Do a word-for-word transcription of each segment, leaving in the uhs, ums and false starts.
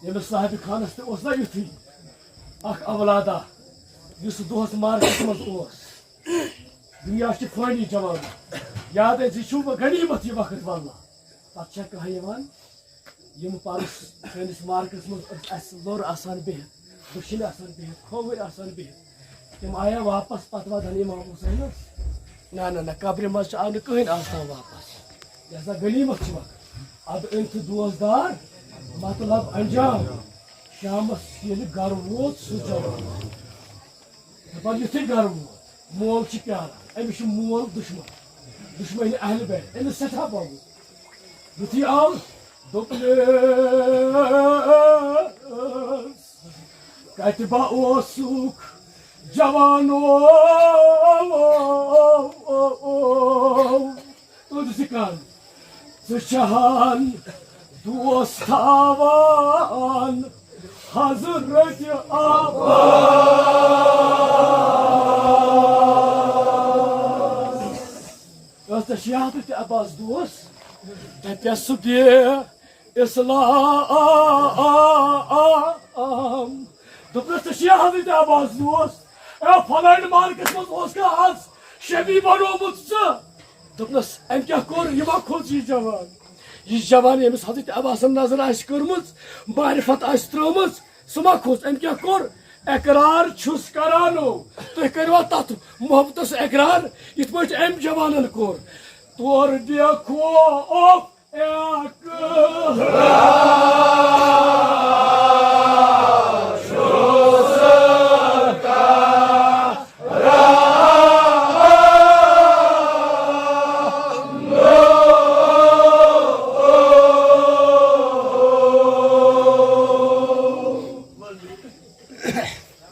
ییٚمِس صاحبِ خانس تہِ اوس نا یُتھُے اکھ اولادہ، یُس دۄہس مارکس منٛز اوس۔ دُنیا چھِ فٲنی جوان۔ یاد ٲسۍ، یہِ چھُ وۄنۍ غنیٖمت یہِ وقت واللہ۔ پتہٕ چھا کانٛہہ یِوان؟ یِم پرُس سٲنِس مارکس منٛز اَسہِ لوٚر آسان بِہِتھ، دٔچھِنۍ آسان بِہِتھ، کھووٕرۍ آسان بِہِتھ، تِم آیا واپس پتہٕ ودان امام حسینس؟ نہ، نہ، نہ، قبرِ منٛز چھُ، آو نہٕ کٕہٕنۍ آز تام واپس۔ یہِ ہسا غنیٖمت چھِ وقت۔ ادٕ أنۍ تہٕ دوستدار، مطلب انجام۔ شامس ییٚلہِ گرٕ ووت سُہ جوان، دپان یُتھُے گرٕ ووت، مول چھُ پیاران، أمِس چھُ مول دُشمن، دُشمنِ اہلِ بیت، أمِس سٮ۪ٹھاہ بۄگُل۔ یُتھُے آو، دوٚپنَس، کتہِ با اوسُکھ جوانو؟ تُہۍ چھِ کَران، ژٕ چھَہَن دوس تھاوان حضرت عباس۔ ٲس ژےٚ چھِ حضرت عباس دوس؟ دَپٮ۪س سُہ بے اسلام۔ دوٚپنَس، ژےٚ چھِ حضرت عباس دوس؟ اے، فلٲنۍ مارکس منٛز اوس کانٛہہ آز شبی بنومُت ژٕ۔ دوٚپنَس، أمۍ کیٛاہ کوٚر؟ یہِ ما کھوٚت یہِ جوان؟ یہِ جوان، ییٚمِس حضرت عباسن نظر آسہِ کٔرمٕژ، معرفت آسہِ ترٲومٕژ، سُہ ما کھوٚت؟ أمۍ کیٛاہ کوٚر؟ اقرار چھُس کرانو۔ تُہۍ کٔرِوا تَتھ محبتس اقرار، یِتھ پٲٹھۍ أمۍ جوانن کوٚر؟ تور بے خوف اقرار۔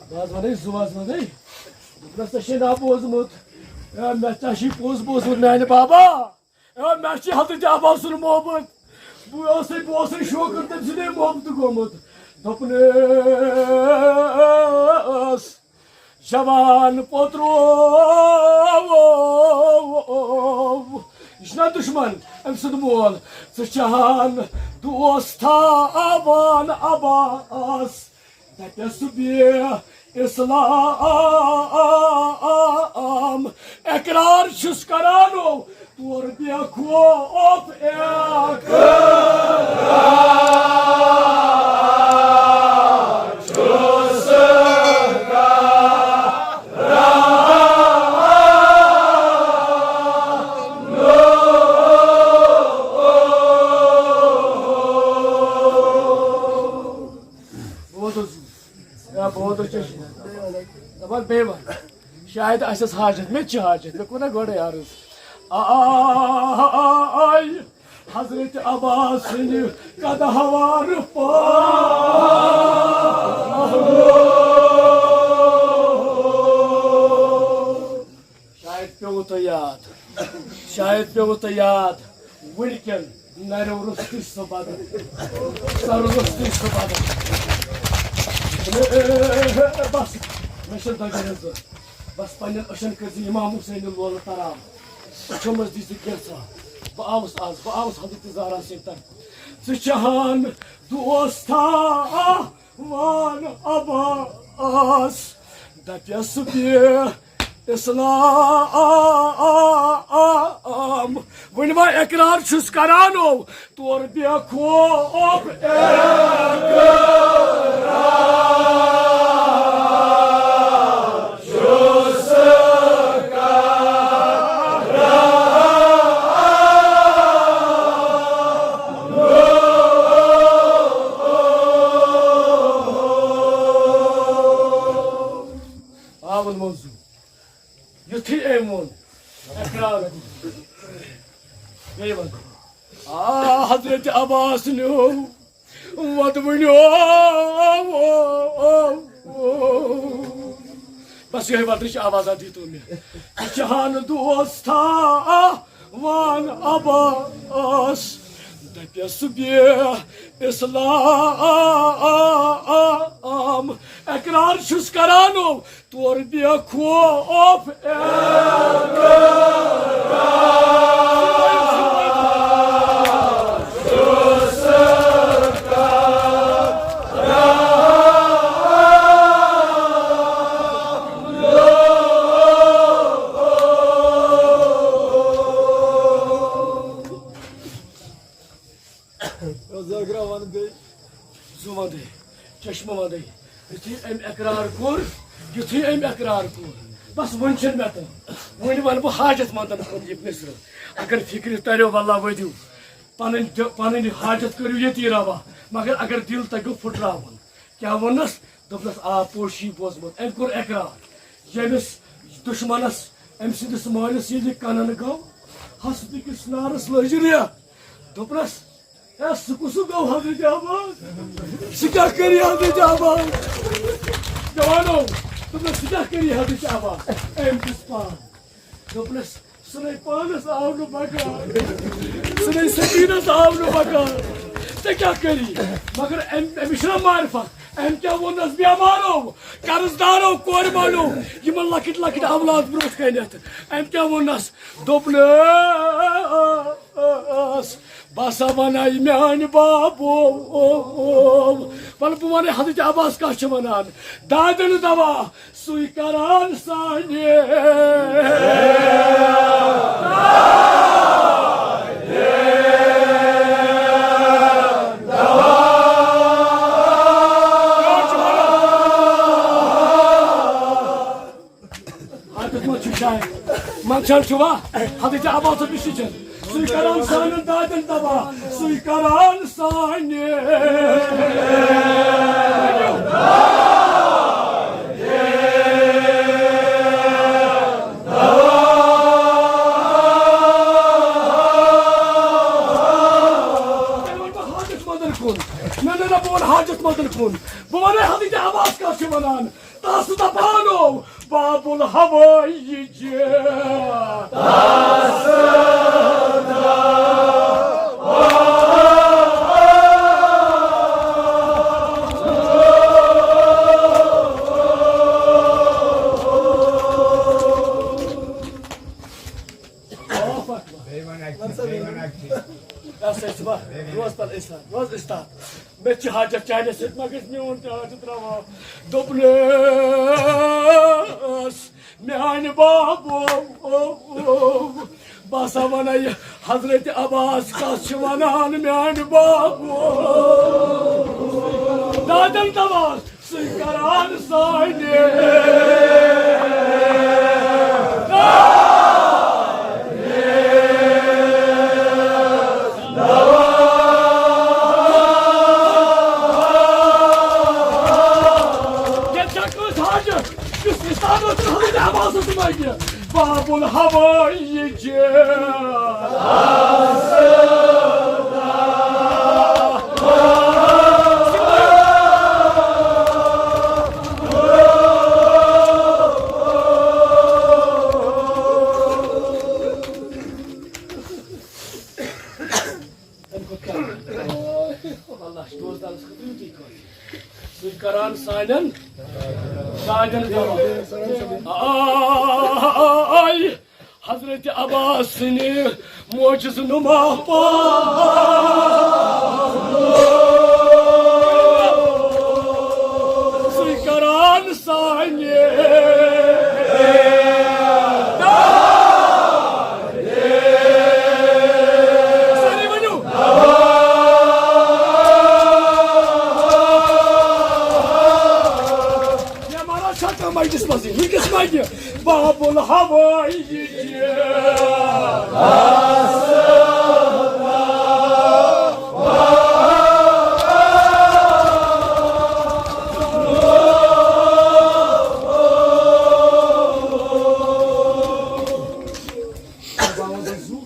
بہٕ حظ وَنَے زٕ، حظ وَنَے۔ دوٚپنَس، ژےٚ چھے نا بوٗزمُت؟ اے، مےٚ ژےٚ چھُے پوٚز بوٗزمُت، میٛانہِ بابا۔ اے، مےٚ چھِ حضرت عباس سُنٛد محبت۔ بہٕ اوسُے، بہٕ اوسُے شوقن تٔمۍ سٕنٛدے محبتُک گوٚمُت۔ دوٚپنَس، جوان پوترو، یہِ چھُنا دُشمن، أمۍ سُنٛد مول۔ ژٕ چھَہَن دوس تھاوان عباس۔ دَپٮ۪س سُہ بے اسلام، اقرار چھُس کرانو، تور بے خوف اقرار چھُس کران۔ بہٕ وَنہٕ تۄہہِ زٕ۔ یا بہٕ وَنہٕ تۄہہِ کیٛاہ چھُ وَنُن۔ دَپان بیٚیہِ وَن۔ شاید آسٮ۪س حاجت، مےٚ تہِ چھِ حاجت، مےٚ کوٚر نا گۄڈَے عرض۔ آے حضرت عباس سٕنٛدِ قدحوار پا۔ شاید پیوٚوُ تۄہہِ یاد، شاید پیوٚوُ تۄہہِ یاد، وٕنکٮ۪ن نَریو روٚستُے سُہ بدل، سَرٕ روٚستُے سُہ بدل۔ بس، مےٚ چھِ دۄدرِ زٕ، بس پننٮ۪ن أچھن کٔرۍ زِ امام حسینہِ لولہٕ ترام، أچھو منٛز دی زِ کینٛژھا۔ بہٕ آوُس آز، بہٕ آوُس حضرت زہرا سٕنٛدِ طرفہٕ۔ ژٕ چھَہَن دوس تھاوان عباس، دَپٮ۪س بے اسلام۔ وۄنۍ ما اقرار چھُس کرانو، تور بے خوف اقرار چھُس کران۔ آ، وۄنۍ موضوع۔ یُتھُے أمۍ ووٚن، اقرار کوٚر۔ بیٚیہِ وَن۔ آ، حضرت عباس نیو۔ وَدٕ ؤنِو۔ بس یِہوٚے وَدٕچ آوازا دیٖتو مےٚ۔ ژٕ چھَہَن دوس تھاوان عباس۔ دَپٮ۪س بے اسلام۔ اقرار چھُس کرانو، تور بے خوف اقرار چھُس کران۔ چشمہٕ وَندٕے۔ یُتھُے أمۍ اقرار کوٚر، یُتھُے أمۍ اقرار کوٚر، بس وۄنۍ چھُنہٕ مےٚ تہٕ۔ وۄنۍ وَنہٕ بہٕ حاجت مندن کُن یہِ مِصرٕ۔ اگر فِکرِ تَریو، واللہ ؤدِو۔ پَنٕنۍ دِ-، پَنٕنۍ حاجت کٔرِو ییٚتی روا، مگر اگر دِل تَگیو پھٕٹراوُن۔ کیٛاہ ووٚننَس؟ دوٚپنَس، "آ، پوٚز چھُے بوٗزمُت۔" أمۍ کوٚر اقرار۔ ییٚمِس دُشمنَس، أمۍ سٕنٛدِس مٲلِس ییٚلہِ کَنَن گوٚو، ہَسہٕ بیٚکِس نارَس لٔج ریٚکھ۔ دوٚپنَس، "ہے، سُہ کُس گوٚو حضرت عباس؟ سُہ کیٛاہ کَرِ حضرت عباس؟" جوانو، دوٚپنَس، "سُہ کیٛاہ کَرِ حضرت عباس؟" أمۍ دِژ پان۔ دوٚپنَس، "سُہ نے پانَس آو نہٕ بکار، سُہ نے سکیٖنَس آو نہٕ بکار، ژےٚ کیٛاہ کَری؟" مگر أمۍ، أمِس چھُنہ معرفت، أمۍ کیٛاہ ووٚننَس؟ بیمارو، قرض دارو، کورِ مالو، یِمَن لۄکٕٹۍ لۄکٕٹۍ اولاد برونٛٹھ کَنٮ۪تھ، أمۍ کیٛاہ ووٚننَس؟ دوٚپنَس، بہٕ ہسا وَنَے میٛانہِ بابو، وَلہٕ بہٕ وَنَے حضرت عباس کَتھ چھِ وَنان، دادٮ۪ن دوا سُے کران سانہِ۔ حضرت ما چھُ شاید؟ منٛدچھان چھُوا؟ حضرت عباسَس نِش چھِ۔ سُے کران سانٮ۪ن دادٮ۪ن دوا، سُے کران سانہِ۔ حاجت مندن کُن۔ نہ، نہ، نہ، بہٕ وَنہٕ حاجت مندن کُن۔ بہٕ وَنَے حضرت عباس کیٛاہ چھِ وَنان۔ تَس دَپانو باب الحوائج۔ روز پَتہٕ اِسلام، روز اِستاد۔ مےٚ تہِ چھِ حاجت چانہِ سۭتۍ، مگر میون تہِ حاجت روا۔ دوٚپنَس، میٛانہِ بابو، بہٕ ہسا وَنَے یہِ حضرت عباس کَس چھِ وَنان، میٛانہِ بابو۔ دادن دَپان، سُے کران سانہِ۔ ییٚتہِ چھا کٲنٛسہِ حاجت، یُس اِسلام اوس، حضرت عباسَس منٛگہِ؟ باب الحوائج۔ اَمہِ کھۄتہٕ کیٛاہ؟ اللہ چھُ روزدارَس خٲطرٕ یُتُے کٲفی۔ سُہ چھُ کران سانٮ۪ن دادٮ۪ن دوا۔ آے حضرت عباس سٕنہِ معجزٕ نُما پا۔ سُے کران سانہِ۔ سٲری ؤنِو۔ مےٚ مارا چھا کانٛہہ مجلس منٛزٕے؟ وٕنکیٚس منٛگہِ باب الحوائج۔ باوَن دۄہ زُو،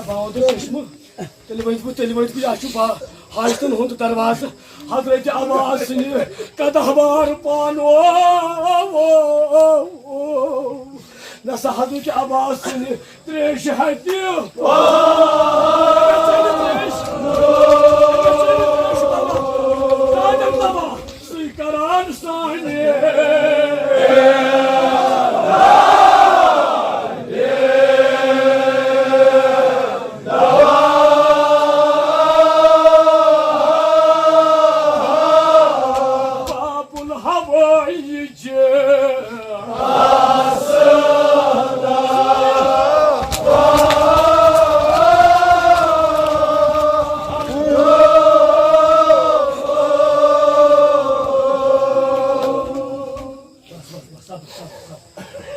باوَن دۄہ چشمہٕ۔ تیٚلہِ ؤتھۍ بہٕ، تیٚلہِ ؤتھۍ بہٕ، یہِ چھُ با-، حاجتن ہُنٛد دروازٕ۔ حضرت عباس سٕنٛدِ قدح بار پانو۔ نسا حضرت عباس سٕنٛدِ تریشہِ ہتہِ۔ تریش۔ سُے کران سانہِ۔ باب الحوائج۔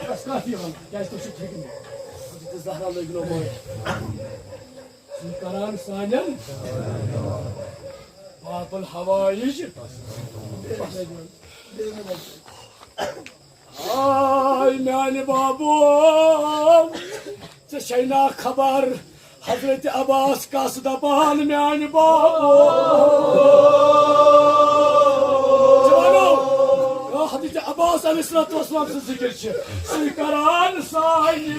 بس کافی وَن، کیٛازِ تُہۍ چھِو ٹھیٖک نہٕ۔ حضرت زہرا لٔگۍ نہٕ وۄنۍ۔ سُہ کران سانٮ۪ن باب الحوائج۔ آے میانہِ بابو، ژےٚ چھے نا خبر حضرت عباس کس دپان میانہِ بابو؟ جوانو، حضرت عباس علیہ الصلوۃ والسلام سٕنٛز ذکر چھِ سُے کران سانہِ۔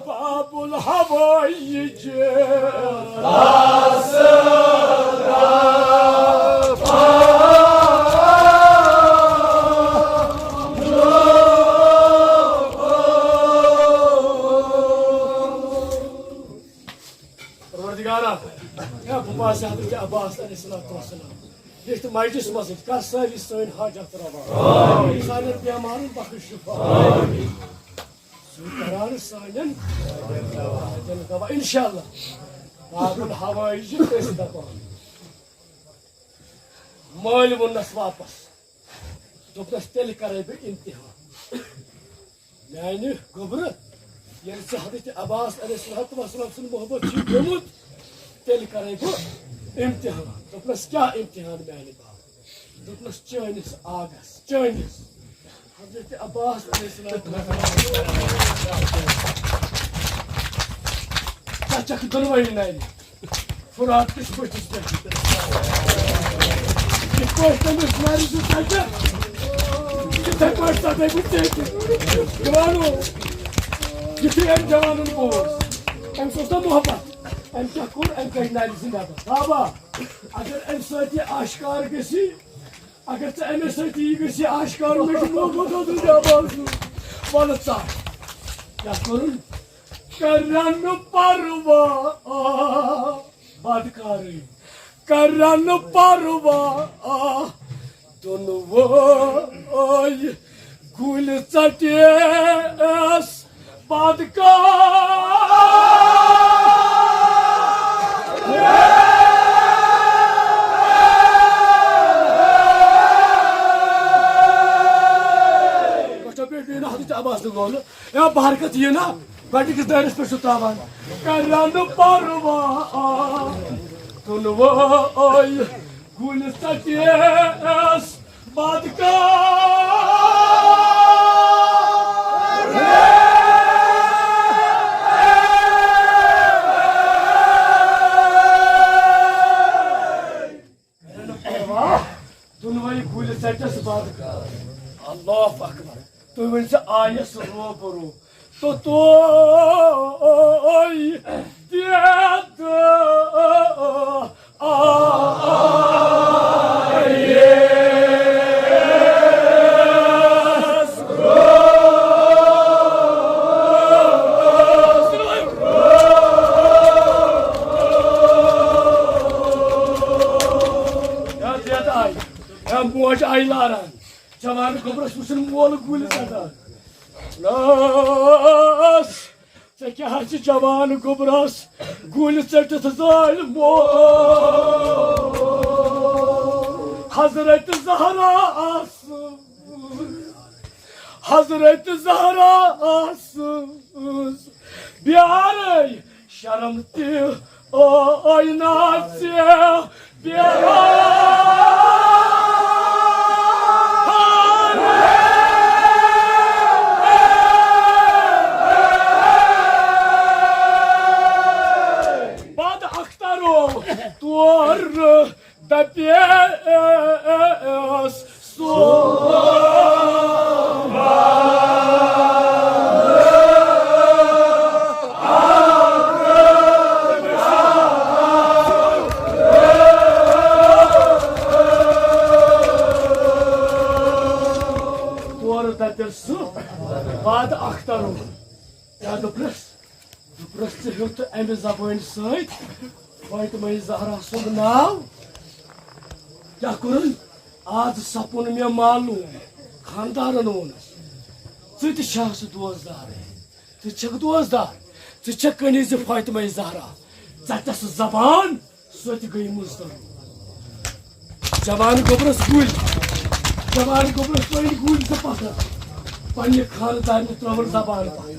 باب الحوائج۔ پروردگارا، یا بہٕ باسہِ حضرت عباس علیہ الصلوۃ والسلام ییٚتھۍ مجلس منٛز، کر سٲری سٲنۍ حاجت روا، سانٮ۪ن بیمارن بخش شفا۔ سُہ کران سانٮ۪ن حاجتن روا۔ انشاءاللہ باب الحوائج أسۍ دپان۔ مٲلۍ ووٚننس واپس، دوٚپنس، تیٚلہِ کرے بہٕ امتحان۔ میانہِ گوٚبرٕ، ییٚلہِ ژےٚ حضرت عباس علیہ الصلوۃ والسلام سُنٛد محبت چھُے گوٚمُت، تیٚلہِ کرے بہٕ امتحان۔ دوٚپنس، کیٛاہ امتحان میانہِ باپتھ؟ دوٚپنس، چٲنِس آگس، چٲنِس۔ حضرت عباس علیہ السلام۔ ژٕ چکھ دۄنوَے نرِ۔ فرات کِس بٔٹھِس پٮ۪ٹھ۔ یِتھ پٲٹھۍ تٔمِس نرِ زٕ ژٹکھ، تِتھَے پٲٹھۍ ژٹَے بہٕ ژےٚ تہِ۔ جوانو، یُتھُے أمۍ جوانن بوز، أمِس اوس نہ محبت، أمۍ کیٛاہ کوٚر؟ أمۍ کٔڑۍ نرِ زٕ نٮ۪بر۔ بابا، اگر أمۍ سۭتۍ یہِ آشکار گژھِ، اگر ژٕ أمِس سۭتۍ یی گژھِ آشکار، مےٚ چھُ محبت حضرت عباس۔ وَلہٕ ژٕ کیٛاہ کوٚرُن؟ کرن پروا بدکارٕے، کرن پروا دۄنوَے گُلۍ ژٹیس۔ پتہٕ کر؟ کۄٹھیو پٮ۪ٹھ بیٚیہِ نہٕ حضرت عباس تہٕ گوٚو نہٕ۔ یا بہرکت یہِ نا، گۄڈٕنِکِس دٲیرَس پٮ۪ٹھ چھُ تراوان۔ کرن پروا دۄنوَے گُلۍ ژٹیس۔ بد کار۔ دۄنوَے گُلۍ ژٔٹِس بد کار۔ اللہ اکبر۔ تُہۍ ؤنۍ سا آیس روبرو۔ تو توے دید آیس۔ یا دید آیہِ، یا موج آیہِ لاران۔ جوان گوٚبرس وٕچھُن مول گُلۍ ژٹان۔ ناز۔ ژےٚ کیٛاہ چھِ جوان گوٚبرس گُلۍ ژٔٹِتھ زٲلۍ مول؟ حضرت زہرا آسہٕ، حضرت زہرا آسہٕ بیارٕے شرم تہِ ٲے نا ژےٚ۔ بد اخترو تور دپیس سُہ۔ تورٕ دَپٮ۪س سُہ، بد اخترو۔ کیٛاہ دوٚپنَس؟ دوٚپنَس، ژےٚ ہیوٚت اَمہِ زبٲنۍ سۭتۍ فاطمہ زہرا سُنٛد ناو۔ کیٛاہ کوٚرُن؟ آز سپُن مےٚ معلوم، خانٛدارَن ووٚنُس، ژٕ تہِ چھَکھ سُہ دوستدارٕے۔ ژٕ چھکھ دوستدار، ژٕ چھکھ کنیز فاطمہ زہرا، ژٹس زبان، سۄ تہِ گٔے مُزدر۔ جوان گوٚبرس گُلۍ، جوان گوٚبرس پٔنۍ گُلۍ زٕ پتھر، پننہِ خاندارنہِ ترٲوٕن زبان پتھر۔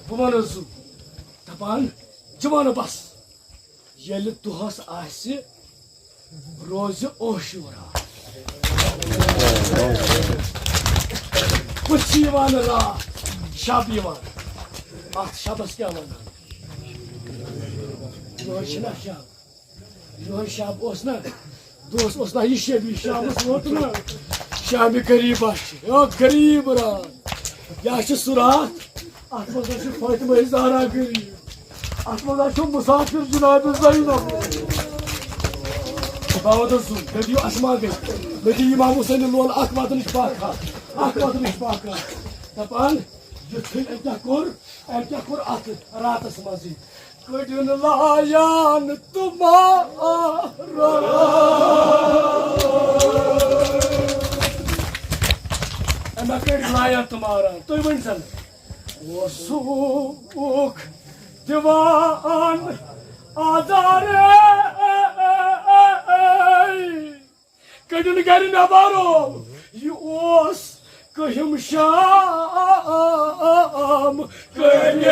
بہٕ ونہٕ زُو، دپان، جوانو بس، ییٚلہِ دۄہس آسہِ، روزِ اوشوٗرا۔ بہٕ چھِ یِوان راتھ، شب یِوان۔ اتھ شبس کیٛاہ ونان؟ یِہوٚے چھِنہ شب؟ یِہوٚے شب اوس نہ؟ دۄہس اوس نہ یہِ شب، یہِ شامس ووت نہ؟ شامِ غریبہ چھِ، یا غریب راتھ۔ یا چھِ سُہ راتھ، اتھ منٛز حظ چھِ فاطمہ زہرا غریب۔ اتھ منٛز حظ چھُ مسافر جناب زینب۔ باوت حظ سُہ، مےٚ دِیِو اسما گٔے۔ مےٚ دِیِو امام حسین لول اکھ وطنٕچ پاکھ اکھ۔ اکھ وطنٕچ پاکھ اکھ۔ دپان، یُتھُے أمۍ کیٛاہ کوٚر؟ أمۍ کیٛاہ کوٚر اتھ راتس منٛزٕے؟ کٔڑِن لایان تہٕ ماران۔ أمۍ ہا کٔڑۍ لایان تہٕ ماران۔ تُہۍ ؤنۍ زن، اوسُکھ دِوان آزار۔ کٔڑِن گرِ نٮ۪بر، یہِ اوس کٔہِم شام، کٔڑِن۔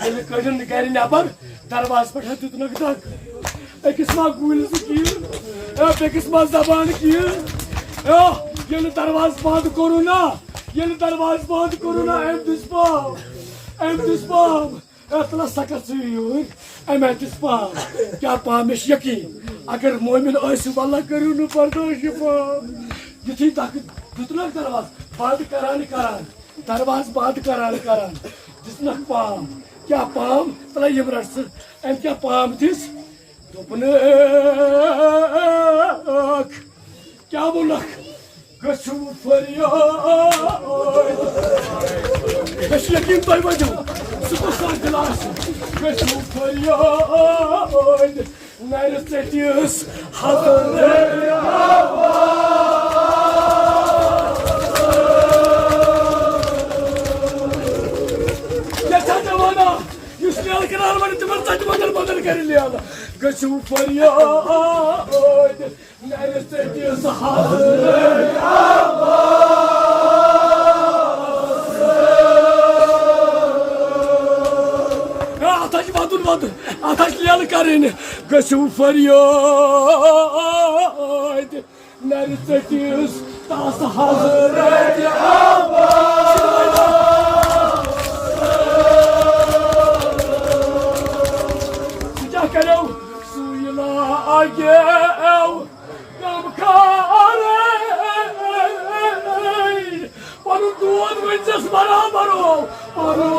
ییٚلہِ کٔڑِن گرِ نٮ۪بر، دروازٕ پٮ۪ٹھ ہا دیُتنکھ دگ۔ أکِس ما گُلۍ زٕ کِہیٖنۍ، اے، بیٚکِس ما زبان کِہیٖنۍ۔ اے، ییٚلہِ دروازٕ بنٛد کوٚرُن نا، ییٚلہِ دروازٕ بنٛد کوٚرُن نا، أمۍ دِژ پام، أمۍ دِژ پام۔ اے، تُلہ سا کر ژٕ یوٗرۍ، أمۍ ہا دِژ پام۔ کیٛاہ پام؟ مےٚ چھُ یقیٖن، اگر مومِن ٲسِو، واللہ کٔرِو نہٕ برداش یہِ پام۔ یُتھُے دَکہٕ دیُتنکھ دروازٕ بنٛد کران کران، دروازٕ بنٛد کران کران دِژنکھ پام۔ کیٛاہ پام؟ تَلہ یِم رَٹ ژٕ۔ أمۍ کیٛاہ پام دِژ؟ دوٚپنَکھ، کیٛاہ ووٚنکھ؟ گٔژھِو فریاد۔ مےٚ چھُ یقیٖن تۄہہِ وَنیو، سُہ کُس اکھ دِل آسہِ؟ گٔژھِو فریاد۔ نرِ ژٔٹِس حضرت عباس۔ کیٛاہ چھا ژےٚ وَنان؟ یُس لیلہٕ کران وَنہِ تِمن ژَتہِ بدل بدل کرِ لیلہٕ۔ گٔژھِو فریاد۔ نرِ ژٔٹِس حضرت عباس۔ اے، اتھ ہا چھِ ودُن ودُن، اتھ ہا چھِ لیلہٕ کرٕنۍ۔ گٔژھِو فریاد، نرِ ژٔٹِس تس حضرت عباس۔ سُہ کیٛاہ کریو؟ سُے لاگیو غمخارے۔ پنُن دود ؤنۍزٮ۪س برابر ہو۔ پنُن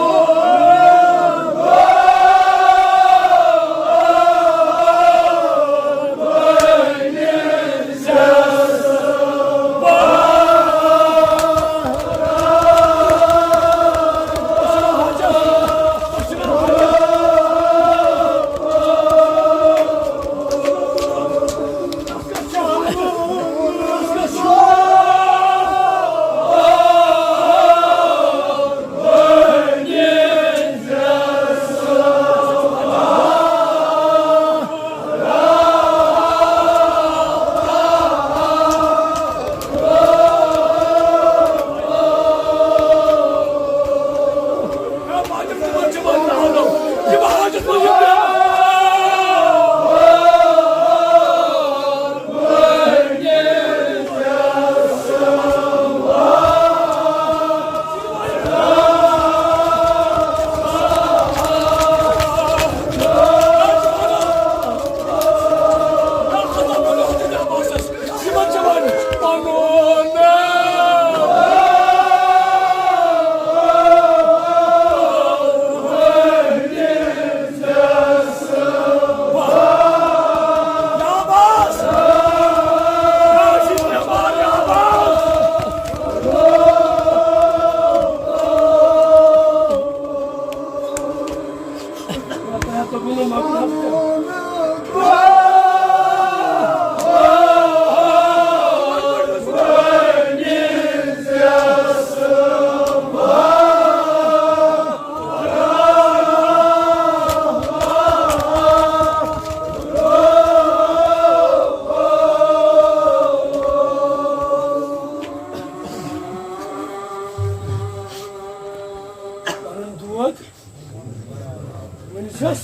چھَس۔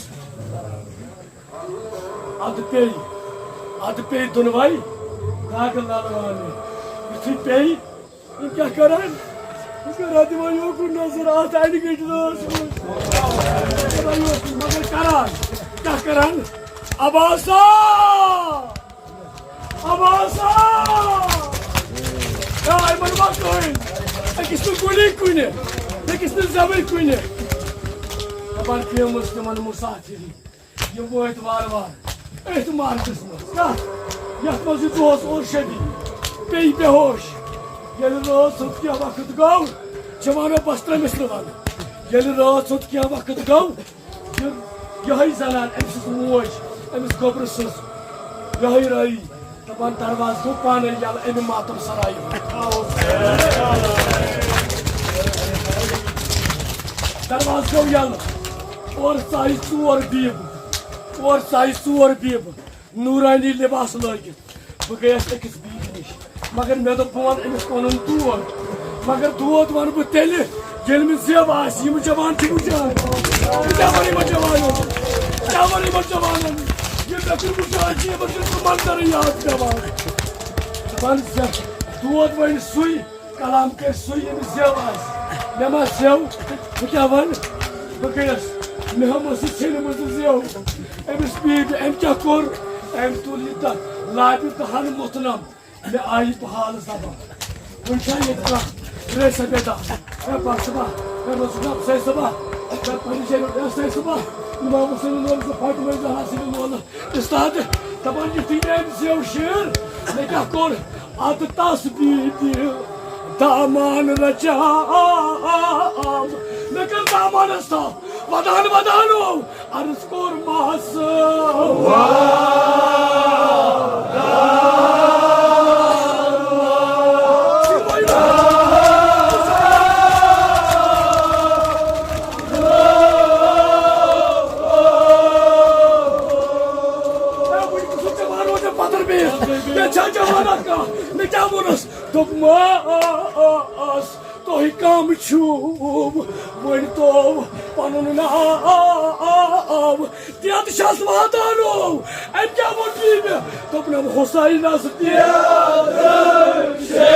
اَدٕ پیٚیہِ، اَدٕ پیٚیہِ دۄنوَے دَگ لَلوانہِ۔ یُتھُے پیٚیہِ، یِم کیٛاہ کَران؟ یِم کَران تِمَن یوکُن نظر، اَتھ اَنہِ گٔٹہِ رٲژ منٛز۔ مگر کَران، کیٛاہ کَران؟ عباسا! عباسا! یا یِمَن ما کٕہٕنۍ؟ أکِس نہٕ گُلی کُنہِ، أکِس نہٕ زٮ۪وٕے کُنہِ۔ دَپان پیٚمٕژ تِمَن مُسافِری۔ یِم وٲتۍ وارٕ وارٕ أتھۍ مارکس منٛز۔ کَتھ؟ یَتھ منٛز یہِ دۄہَس اوس شبی، پیٚیہِ بے ہوش۔ ییٚلہِ رٲژ ہُنٛد کینٛہہ وقت گوٚو، جوانو بَس ترٛٲمِس نہٕ وَنہٕ۔ ییٚلہِ رٲژ ہُنٛد کینٛہہ وقت گوٚو، یہِ، یِہوٚے زَنان، أمۍ سٕنٛز موج، أمِس گوٚبرٕ سٕنٛز یِہوٚے رٲیی۔ دَپان دروازٕ گوٚو پانے یَلہٕ اَمہِ ماتم سرایہِ ہُنٛد۔ دروازٕ گوٚو یَلہٕ۔ اورٕ ژایہِ ژور بیٖبہٕ۔ اورٕ ژایہِ ژور بیٖبہٕ۔ نوٗرانی لباس لٲگِتھ۔ بہٕ گٔیَس أکِس بیٖبہِ نِش۔ مگر مےٚ دوٚپ، بہٕ وَنہٕ أمِس پَنُن دود۔ مگر دود وَنہٕ بہٕ تیٚلہِ، ییٚلہِ مےٚ زٮ۪و آسہِ۔ یِم جوان چھِ وٕچھان۔ بہٕ کیٛاہ وَنہٕ یِمَن جوانَن؟ کیٛاہ وَنہٕ یِمَن جوانَن؟ یِم مےٚ کُن وٕچھان چھِ، یِمَن چھُنہٕ سُہ منظرٕے یاد پٮ۪وان۔ دَپان زٮ۪و، دود وَنہِ سُے، کلام کَرِ سُے، ییٚمِس زٮ۪و آسہِ۔ مےٚ ما زٮ۪و؟ بہٕ کیٛاہ وَنہٕ؟ بہٕ گٔیَس۔ مےٚ ہم ٲسٕس ژھیٚنمٕژ زٮ۪و۔ أمِس پیٖٹۍ، أمۍ کیٛاہ کوٚر؟ أمۍ تُل یہِ تَتھ لابہِ دَہَن مُتنَم۔ مےٚ آیہِ بہٕ حالس دپان، وۄنۍ چھا ییٚتہِ کانٛہہ رے سفید آسان؟ ہے بخش صٲبا، ہے منصور صٲب، سید صٲبا، ہے پننہِ جایہِ پٮ۪ٹھ، ہے سید صٲبا، امام حسین لولہٕ تہٕ فاطمہ زہرا سٕنٛدِ لولہٕ استاد، دپان یُتھُے مےٚ أمۍ زیو شیر، مےٚ کیٛاہ کوٚر؟ ادٕ تس بیٖبہِ دامان رچاو، مےٚ کٔر دامانس تھپھ، ودان ودان آو۔ عرض کوٚر مس۔ مےٚ چھا جوانہ کانٛہہ؟ مےٚ کیٛاہ ووٚنُس؟ دوٚپمَس، تُہۍ کم چھِو؟ ؤنۍ تو پنُن ناو۔ دٮ۪د چھَس واتان۔ أمۍ کیٛاہ ووٚن بیٚیہِ مےٚ؟ دوٚپنَم، حُسینَس دٮ۪د چھے۔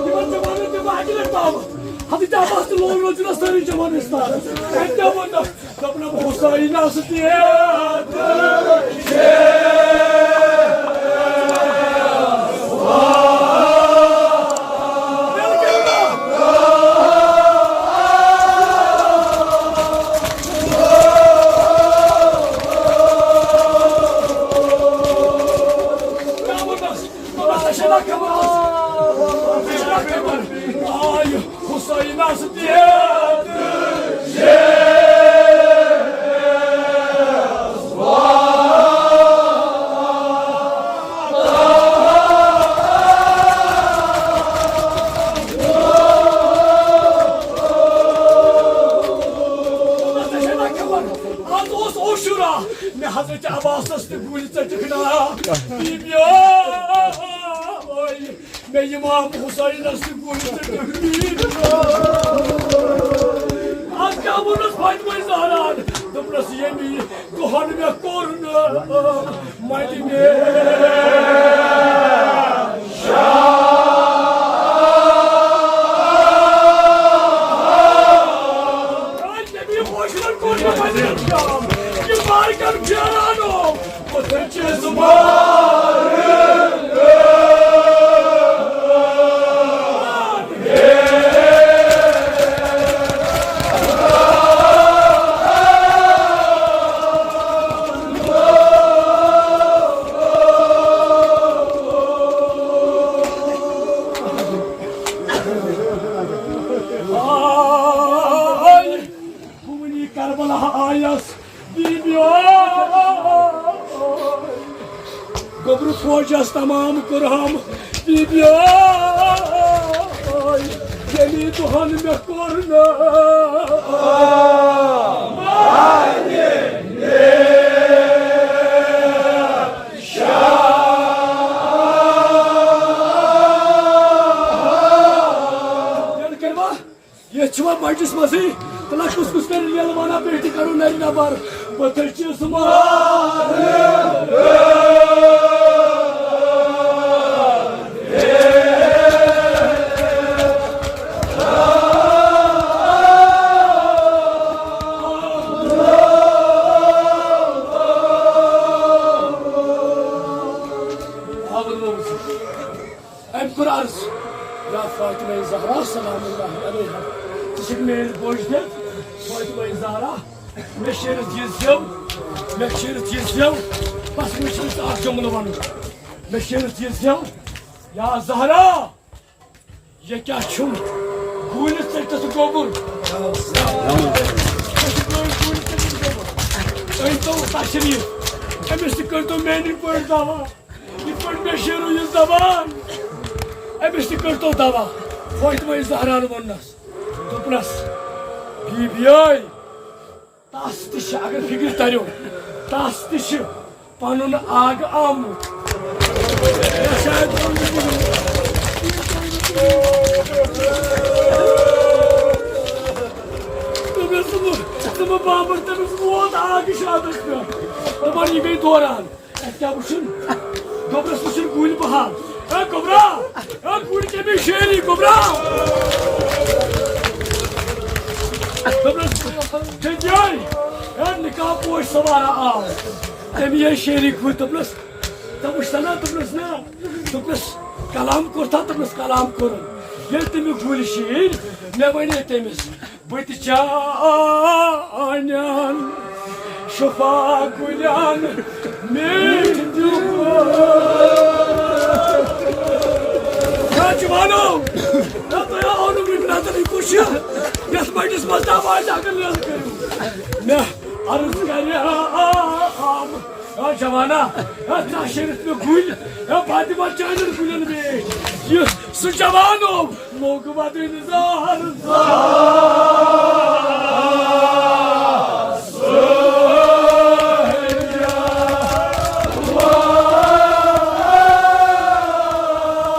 یِمن جوانن دِمہٕ بہٕ اَکہِ لٹہِ دعوت۔ حضرت عباس تہِ لول روزِ نہ سٲری جوان اُستاد۔ اَتہِ کیٛاہ ووٚن؟ دوٚپنم، حسینس دِیَت۔ آے حسینس دِیَت۔ آز اوس عاشورا، مےٚ حضرت عباسس تہِ گُلۍ ژٔٹِکھ نا۔ بی بی او، مےٚ امام حسینس تہِ گُلۍ ژٔٹِکھ۔ از کیٛاہ ووٚنُس فاطمہ زہران؟ دوٚپنس، ییٚمی دۄہن مےٚ کوٚر نہٕ مدِ مےٚ شام۔ نبی پوشرن کوٚر نہٕ مدِ مےٚ شام۔ یہِ بارکن پھیرانو۔ فوجس تمام کوٚرہم بی بی آی، ییٚمی دۄہن مےٚ کوٚر نہٕ۔ ییٚلہِ کٔرِوا؟ ییٚتہِ چھُ وۄنۍ بَجَس منٛزٕے، تہٕ نہ کُس کُس کَرِ ریل وَنان، بیٚیہِ تہِ کَرو نَرِ نَبَر۔ بہٕ تھٔچِس مارٕ۔ أمۍ کوٚر عرض، یا فاطمہ زہرا سلام اللہ علیہا، ژٕ چھکھ میٲنۍ بوج تہِ، فاطمہ زہرا، مےٚ شیٖرِتھ یہِ زٮ۪و، مےٚ شیٖرِتھ یہِ زٮ۪و، بس مےٚ چھُ اکھ جملہٕ وَنُن، مےٚ شیٖرِتھ یہِ زٮ۪و، یا زہرا، یہِ کیٛاہ چھُم؟ گوٗلِس ژٔٹِتھ گوٚبُر۔ أنۍ تو تشریٖف، أمِس تہِ کٔرۍ تو میٛانہِ پٲٹھۍ دوا۔ یِتھ پٲٹھۍ مےٚ شیرو یہِ زبان، أمِس تہِ کٔرۍتو دوا۔ فاطمہ زہرا ہن ووٚننس، دوٚپنس، بی بی ٲے، تس تہِ چھِ، اگر فِکرِ تریو، تس تہِ چھِ پنُن آگہٕ آمُت۔ مےٚ شاید ووٚن نہٕ کِہیٖنۍ۔ دوٚپمس، ژٕ مہٕ، ژٕ مہٕ بامبر، تٔمِس ووت آگہٕ شادس پٮ۪ٹھ۔ دپان، یہِ گٔے دوران۔ اَتہِ کیٛاہ وٕچھُن؟ گوٚبرَس وٕچھُن گُلۍ بہار۔ اے گوٚبرا، اے گُلۍ کٔمِس شٲعری گوٚبرا؟ دوٚپنَس، چٔتۍ یے، اے نِقاب پوش سوارا آو۔ تٔمۍ یہِ شٲعری گُلۍ دوٚپنَس، ژےٚ وٕچھتھا نا؟ دوٚپنَس، نہ۔ دوٚپنَس، کلام کوٚرتھا؟ دوٚپنَس، کلام کوٚرُن۔ ییٚلہِ تٔمۍ یہِ گُلۍ شیٖرۍ، مےٚ وَنے تٔمِس، بہٕ تہِ چانٮ۪ن شفا گُلٮ۪ن میٖٹھۍ دیُن۔ یا جوانو، نہ تۄہہِ آو نہٕ وٕنہِ نظر یہِ کُس چھُ، یَتھ بٔٹِس منٛز دوا اگر لیٚلہٕ کٔرِو۔ مےٚ عرض کرِ آ، آ، آ، آ، جوانا، آ، ژےٚ شیٖرِتھ مےٚ گُلۍ، آ، فاطمہ چانٮ۪ن گُلٮ۪ن میٖٹھۍ۔ یُس سُہ جوانو، لوگ وَدٕنۍ زار زار۔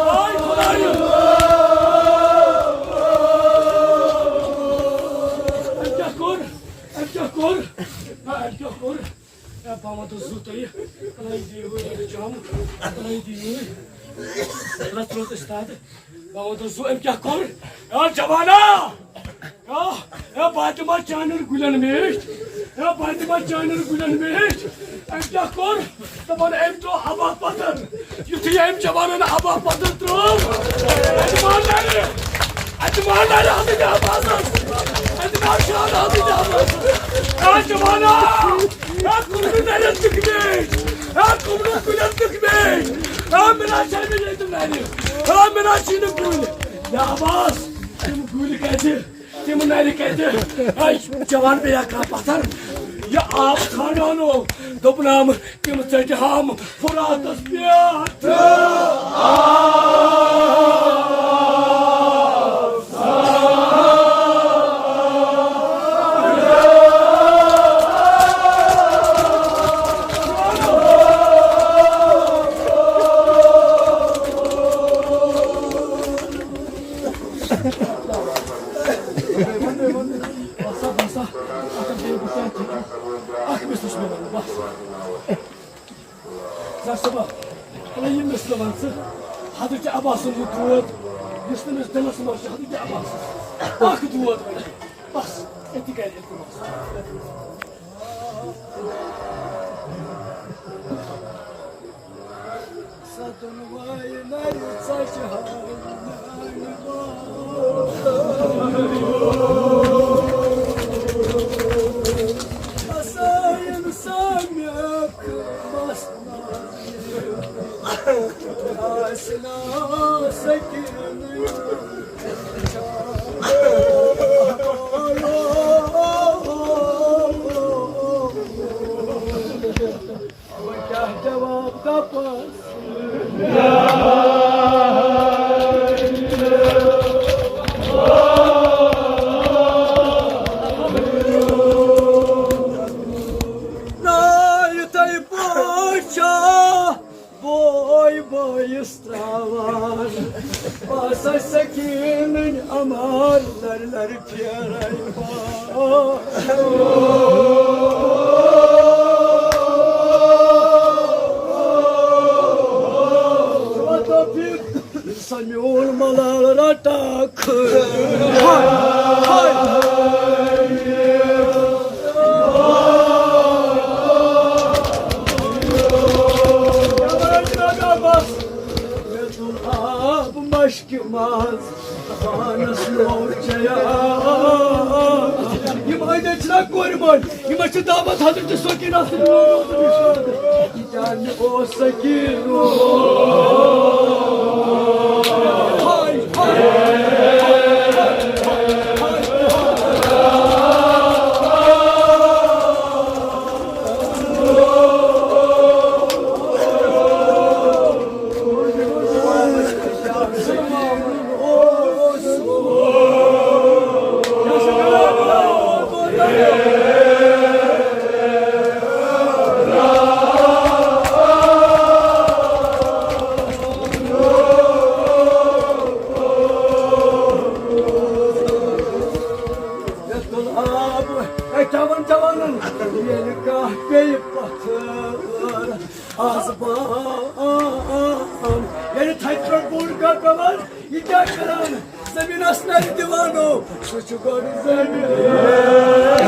آے خۄدایو۔ أمۍ کیٛاہ کوٚر؟ أمۍ کیٛاہ کوٚر؟ نہ، أمۍ کیٛاہ کوٚر؟ اے، بہٕ وَنہٕ تۄہہِ زُو تۄہہِ، اَلَے دِیِو وۄنۍ جام، اَلَے دِیِو وۄنۍ۔ اَلَے ترٛوو تۄہہِ اُستاد۔ بہٕ وَنہٕ تۄہہِ زُو، أمۍ کیٛاہ کوٚر؟ اے جوانا! اے، اے فاطمہ چانٮ۪ن گُلٮ۪ن میٖٹھۍ، اے فاطمہ چانٮ۪ن گُلٮ۪ن میٖٹھۍ، أمۍ کیٛاہ کوٚر؟ دَپان أمۍ ترٛوو عبا پَتھر۔ یُتھُے أمۍ جوانَن عبا پَتھر ترٛوو، اَتہِ ما نَرِ، اَتہِ ما نَرِ حضرت عباسَس، اَتہِ ما شان حضرت عباسَس۔ اے جوانا! اے کُمنہٕ نَرٮ۪ن دِکھ میٖٹھۍ، اے کُمنہٕ کُلٮ۪ن دِکھ میٖٹھۍ، اے مےٚ نہ چھَنہٕ ییٚتہِ نَرِ، اے مےٚ نہ چھِنہٕ کُلۍ۔ یا عباس، تِم کُلۍ کَتہِ؟ تِم نَرِ کَتہِ؟ اے جوان، بیٚیہِ کانٛہہ پَتھر؟ یہِ آب ژھانٛڈان اوس، دوٚپنم، تِم ژٔٹۍ ہم فراتس پٮ۪ٹھ۔ بسا، بسا، اَتھ بیٚیہِ بہٕ کیٛاہ تہِ اَکھ مِثلہٕ چھُ مےٚ وَنُن، بس۔ زَر صٲبا، اَلَے یہِ مِثلہٕ وَن ژٕ، حضرت عباس سُنٛد یہِ دود، یُس تٔمِس دِلَس منٛز چھُ، حضرت عباس سُنٛد اَکھ دود وَن، بس، أتی کَرِ اِلتِماس۔ وۄنۍ کیٛاہ جواب دَپَس؟ نا، یِتھَے پٲٹھۍ چھا بوے بٲیِس ترٛاوان؟ بہٕ ہسا سکیٖنٕنۍ اَمار لَرِ لَرِ پھیرَے پان۔ سا میون ملال رٹاکھ۔ ہاے، ہاے۔ مےٚ تُل آب مشکہِ منٛز، پانس نوٚو چیان۔ یِم أنٛدۍ أنٛدۍ چھِنہ کورِ مٲلۍ، یِمن چھِ دعوت حضرت سکینہ سٕنٛدِ نوٚو نوٚو تہٕ نِشان۔ یہِ کیٛاہ مےٚ اوس سکیٖنو۔ ہاے، ہاے۔ یَتھ تُل آب، اے، چَوان، چَوان، ییٚلہِ کانٛہہ پیٚیہِ پَتھر، آز بام، ییٚلہِ تھَزِ پٮ۪ٹھ بوٚڑ کانٛہہ پٮ۪وان، یہِ کیٛاہ کَران؟ زٔمیٖنَس نَرِ دِوانو، سُہ چھُ گۄڈٕ زٔمیٖن۔